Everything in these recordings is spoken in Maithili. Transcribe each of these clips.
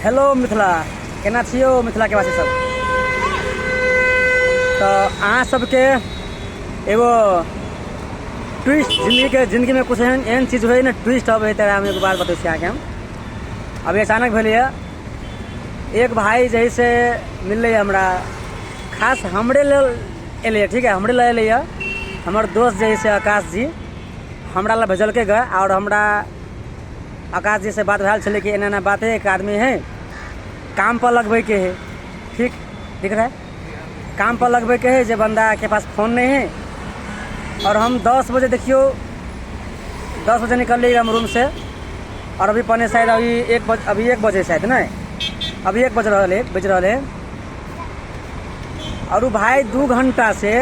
हेलो मिथिला, केना छियौ मिथिलाके वासी सब? तऽ अहाँ सबके एगो ट्विस्ट, जिन्दगीके, जिन्दगीमे किछु एहन एहन चीज होइ ने, ट्विस्ट अबै है। तऽ हम एगो बात बतबै छी अहाँके। हम अभी अचानक भेलैए, एक भाई जे है से मिललै हमरा, खास हमरे लेल एलैए, ठीक है? हमरे लेल एलैए। हमर दोस्त जे है से आकाश जी हमरा लए भेजलकै गऽ। आओर हमरा आकाश जी से बात भेल छलै कि एना एना बात है, एक आदमी है, काम पर लगबैके है। ठीक दिख रहा है? काम पर लगबैके है, जे बंदा के पास फोन नहीं है। और हम 10 बजे, देखियो, 10 बजे निकललियै हम रूम से और अभी पौने शायद अभी 1 बज, अभी 1 बजे शायद, नहीं, अभी 1 बज रहल है, बज रहल है। और उ भाई 2 घंटा से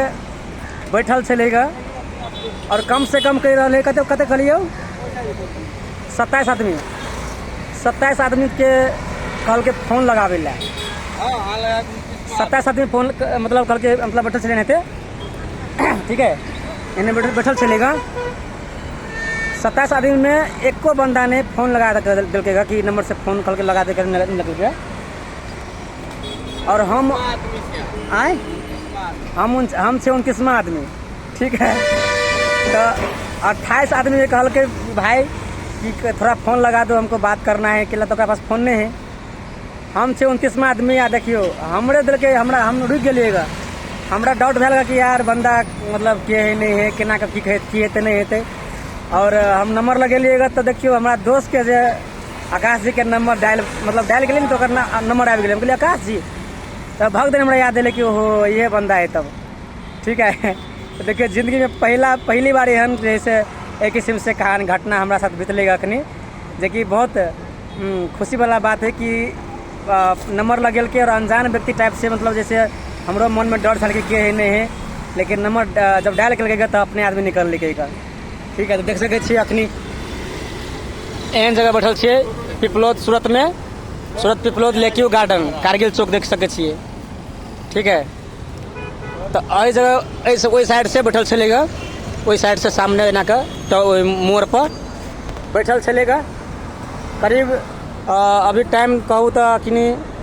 बैठल छलै ग और कम से कम कहि रहल है, कते कते कहलियौ? 27 आदमी, 27 आदमीके कहलकै फोन लगाबै लए। 27 आदमी फोन, मतलब कहलकै, मतलब बैठल छलै एनाहिते, ठीक है? एने बैठल बैठल छलै ग। 27 आदमीमे एको बंदा ने फोन लगा देलकै ग कि नंबर से फोन कहलकै लगा दे, लगलकै। और हम आए, हम छे 29वां आदमी, ठीक है? तो 28 आदमी कहलकै भाई कि थोड़ा फोन लगा दो, हमको बात करना है। कि तो पास फोन नहीं है। हम छे 29वां आदमी आ देखियो हमरे देलकै हमरा। हम रुकि गेलियै ग। हमरा डाउट भेल कि यार, बंदा मतलब के है, नहीं है, केना के की की हेतै, नहीं हेतै। और हम नंबर लगेलियै ग, तऽ देखियौ, हमरा दोस्तके जे आकाश जी के नंबर डायल, मतलब डायल गेलियै ने, तऽ ओकर नंबर आबि गेलै। हम कहलियै आकाश जी, तऽ भग दिन हमरा याद एलै कि ओहो, इहे बंदा है। तब ठीक है। तऽ देखियौ, जिन्दगीमे पहिला पहली बार एहन जे है से एक किस्मसँ कहानी, घटना हमरा साथ बितलै अखनी, जेकि बहुत खुशीवला बात है कि नंबर लगेलकै और अनजान व्यक्ति टाइप से, मतलब जैसे हमरो मनमे डर छल कि के है, नहीं है, लेकिन नंबर जब डायल केलकै तऽ अपने आदमी निकललै। ठीक है? तऽ देख सकै छियै, अखनी एहन जगह बैठल छियै, पिपलोद, सूरतमे, सूरत पिपलोद, लेक्यू गार्डन, कारगिल चौक देख सकै छियै, ठीक है? तऽ एहि जगह, एहि ओहि साइड से बैठल छलै ग, ओहि साइड से सामने एना कऽ, तऽ ओहि मोड़ पर बैठल छलै ग। करीब अभी टाइम कहू तऽ अखनी